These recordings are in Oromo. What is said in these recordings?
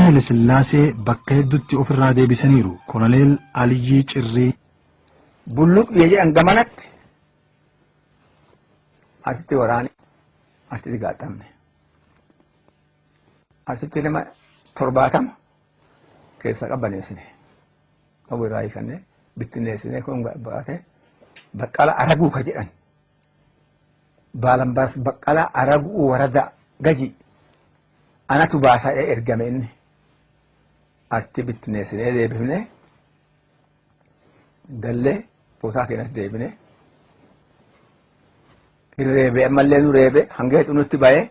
Haile Sillaasee bakka hedduutti ofirraa deebisaniiru. Koloneel Aliyyii Cirrii. Bulluq biyya jedhan gamanatti asitti waraane, asitti gaaxamne. Asitti nama 70 keessa qabbaneessine. Qabu irraa hiikanne, bittinneessine. Kun baate Baqqala Araguu ka jedhan. Baalambaas Baqqala Araguu warada gaji anatu baasaa ergame inni. Achi bittinneessinee deebifne, gallee bootaa keenyatti deebine. Reebe ammallee nu reebe, hanga nutti ba'ee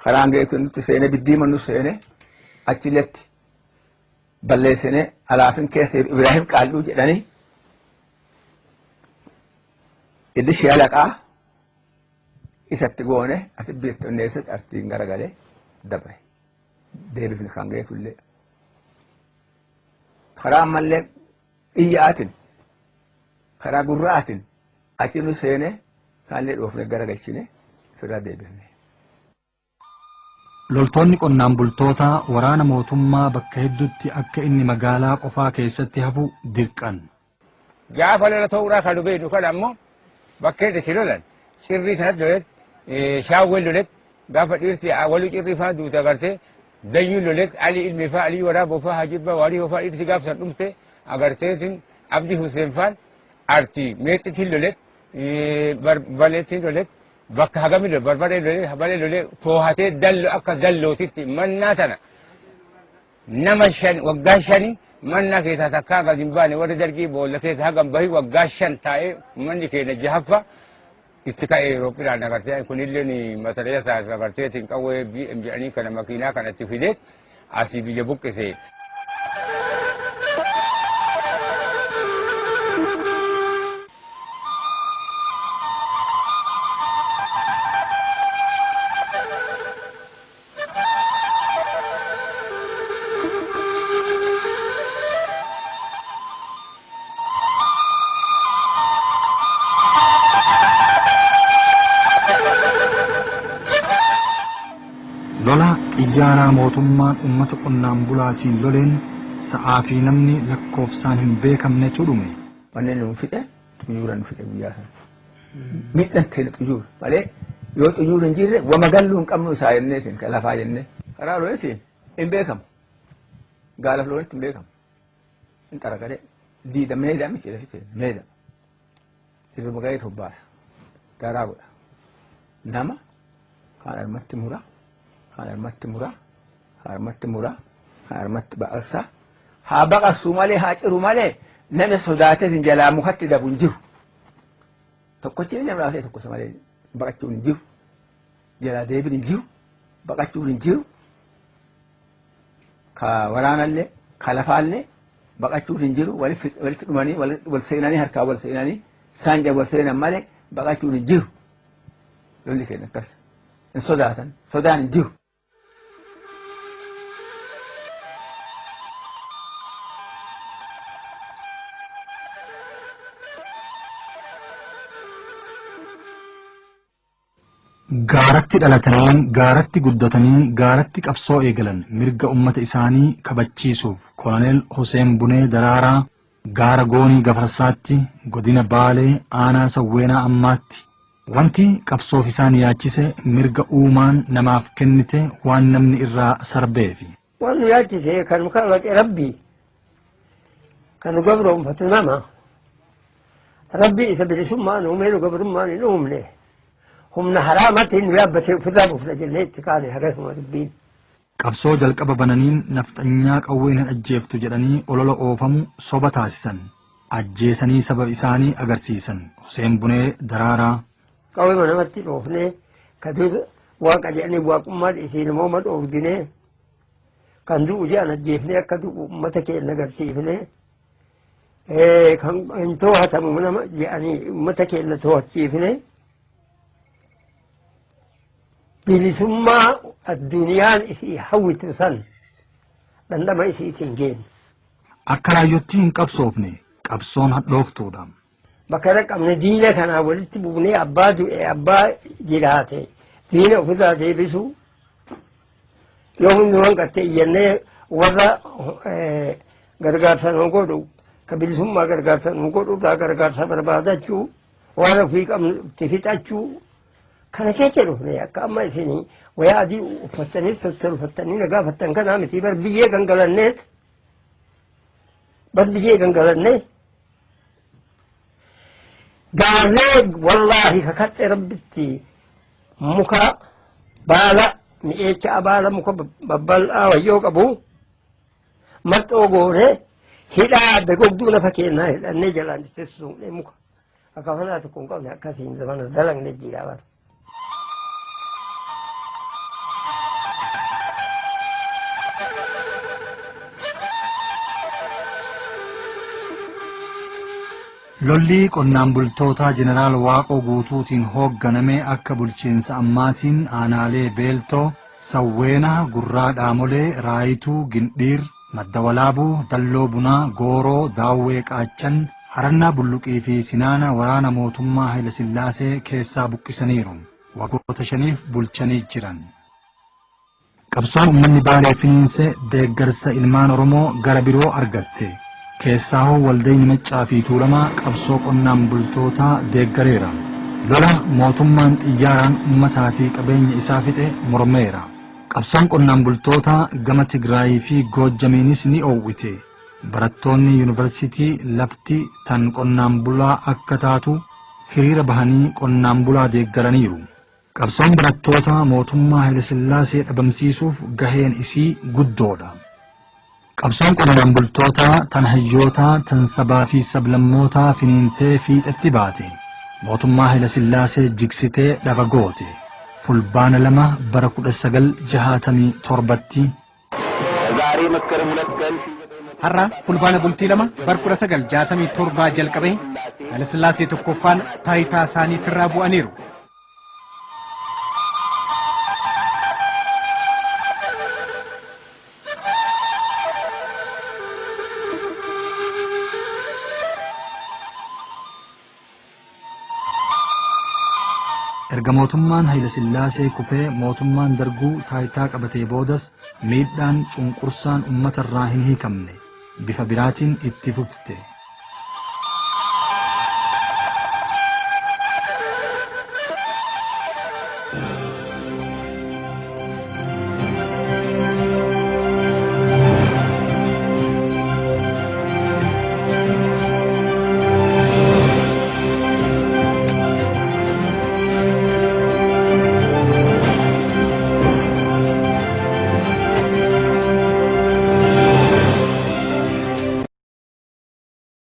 karaa hanga nutti seene, biddiima nu seene, achilletti balleessine. Alaafin keessa Ibrahim Qaalluu jedhanii inni shaalaqaa isatti goone, asi bittinneessatti artiin garagalee dabre, deebifne kan geetullee. Karaa ammallee iyyaatin, karaa gurraatin achi nu seene, isaallee dhoofne, garagalchine, ofirraa deebifne. Loltoonni qonnaan bultootaa waraana mootummaa bakka hedduutti akka inni magaalaa qofaa keessatti hafu dirqan. Gaafa lola ta'uudhaa kan beeknu kana ammoo bakkee itti lolan cirrii sanatti lolet, shaawween lolet, gaafa dhiirti walii cirrii faa duute agartee, dayyuun lolet, Ali Ilmi faa, Ali Waraaboo faa, Hajibba Waarii faa, dhiirti gaafa san dhumte agarteetiin, Abdi Hussein faan arti meexxitiin lolet, baleettiin lolet, bakka hagami lolet, barbaree lolet, habalee lolet, toohatee dallo akka dallootitti mannaa tana nama 5 waggaa 5 manna keessaa takkaa gad hin baane. Warri dargii boolla keessa hagam bahi waggaa 5 taa'ee manni keenya jahaffa itti ka'ee Awurooppidhaan agartee, kunillee matareessa isaa agarteetiin qawwee BM jedhanii kana makiinaa kana itti fidee asii biyya buqqise. Lola xiyyaaraa mootummaan uummata qonnaan bulaatiin loleen sa'aa fi namni lakkoofsaan hin beekamnetu dhume. Wanni nu fixe xuyyuura nu fixe guyyaa sana. Miidhaan keenya xuyyuura malee, yoo xuyyuura hin jirre wama galluu hin qabnu isaa jenneetiin kan lafaa jennee. Karaa loonitiin hin beekamu. Gaalaaf loonitti hin beekamu. Hin xaragalee diida meedaa miti lafitti meeda. Irruma ga'ee tobbaasa. Garaa godha. Nama kaan harmatti mura, kaan harmatti mura, kaan harmatti mura, kaan harmatti baqaqsa. Haa baqaqsu malee, haa ciru malee, nama sodaatee hin jalaa mukatti dabu hin jiru. Tokkochi nama laafee tokko malee baqachuun hin jiru. Jalaa deebiin hin jiru. Baqachuun hin jiru. Ka waraanallee, ka lafaallee baqachuun hin jiru. Walitti dhumanii wal seenanii, harkaa wal seenanii, saanja wal seenan malee baqachuun hin jiru. Lolli keenya akkas. Hin sodaatan. Sodaan hin jiru. Gaaratti dhalatanii, gaaratti guddatanii, gaaratti qabsoo eegalan mirga ummata isaanii kabachiisuuf. Koloneel Hussein Bunee Daraaraa gaara Goonii Gafarsaatti, godina Baalee, aanaa Sawweenaa ammaatti. Wanti qabsoof isaan yaachise mirga uumaan namaaf kennite waan namni irraa sarbeefi. Waan nu yaachise kan nu kalaqe Rabbii, kan nu gabroonfatu nama. Rabbii isa bilisummaan uumee nu gabrummaan hin uumne. Humna haraamatti nu yaabbatee ofirraa buufna jennee itti kaane, hagasuma dubbiin. Qabsoo jalqaba bananiin nafxanyaa qawween hin ajjeeftu jedhanii olola oofamu soba taasisan. Ajjeesanii saba isaanii agarsiisan. Hussein Bunee Daraaraa. Qawwee namatti dhoofnee, ka dur waaqa jedhanii waaqummaan isiin immoo dhoofginee, kan du'u jedhan ajjeefnee, akka du'u uummata keenya agarsiifnee, kan hin to'atamu nama jedhanii uummata keenya to'achiifnee, bilisummaa addunyaan isii hawwitu san dhandhama isiitiin geenne. Akka raayyootti hin qabsoofne, qabsoon hadhooftuudha. Bakka dhaqqabne diina kanaa walitti buunee, abbaa du'e abbaa jiraate diina ofirraa deebisu. Yoo hundi waan qatte iyyannee warra gargaarsa nu godhu ka bilisummaa gargaarsa nu godhu irraa gargaarsa barbaadachuu waan ofii qabnu itti fixachuu kana keessa dhufne akka amma isin wayaa adii uffattanii tottolfattanii na gaafattan kanaa miti bar biyyee gangalanneet bar biyyee gangalannee gaarree wallaahi kakadhe rabbitti muka baala mi'eecha baala muka babbal'aa wayyoo qabu marxoo goone hidhaa gogduu lafa keenyaa hidhannee jalaan itti suuqnee muka akka fanaa tokko hin qabne akkasiin zamana dalagne jira bara. Lolli qonnaan bultootaa Jeneraal Waaqoo Guutuutiin hoogganame akka bulchiinsa ammaatiin aanaalee Beeltoo, Sawweenaa, Gurraa Dhaamolee, Raayituu, Gindhiir, Madda Walaabuu, Dalloo Bunaa, Gooroo, Daawwee Qaachan, Harannaa Bulluqii fi Sinaana waraana mootummaa Hayilasillaasee keessaa buqqisaniiru. Waggoota 5f bulchanii jiran. Qabsoon uummanni Baalee finiinse deeggarsa ilmaan Oromoo gara biroo argatte. Keessaahoo waldayni Maccaa fi Tuulamaa qabsoo qonnaan bultootaa deeggareera. Lola mootummaan xiyyaaraan uummataa fi qabeenya isaa fixe mormeera. Qabsoon qonnaan bultootaa gama Tigraayii fi Goojjamiinis ni oowwite. Barattoonni yuunivarsiitii lafti tan qonnaan bulaa akka taatu hiriira bahanii qonnaan bulaa deeggaraniiru. Qabsoon barattoota mootummaa Hayilasillaasee dhabamsiisuuf gaheen isii guddoodha. Qabsoon qonnaan bultootaa tan hayyootaa tan sabaa fi sablammootaa finiintee fiixetti baate. Mootummaa Hayilasillaasee jigsitee dhafa goote. Fulbaana 2 bara 1967tti Har'a fulbaana bultii 2 bara 1967 jalqabee Hayilasillaasee tokkoffaan taayitaa isaaniitirraa bu'aniiru. Erga mootummaan Hayilasillaasee kufee mootummaan Darguu taayitaa qabatee boodas miidhaan cunqursaan uummatarraa hin hiikamne. Bifa biraatiin itti fufte.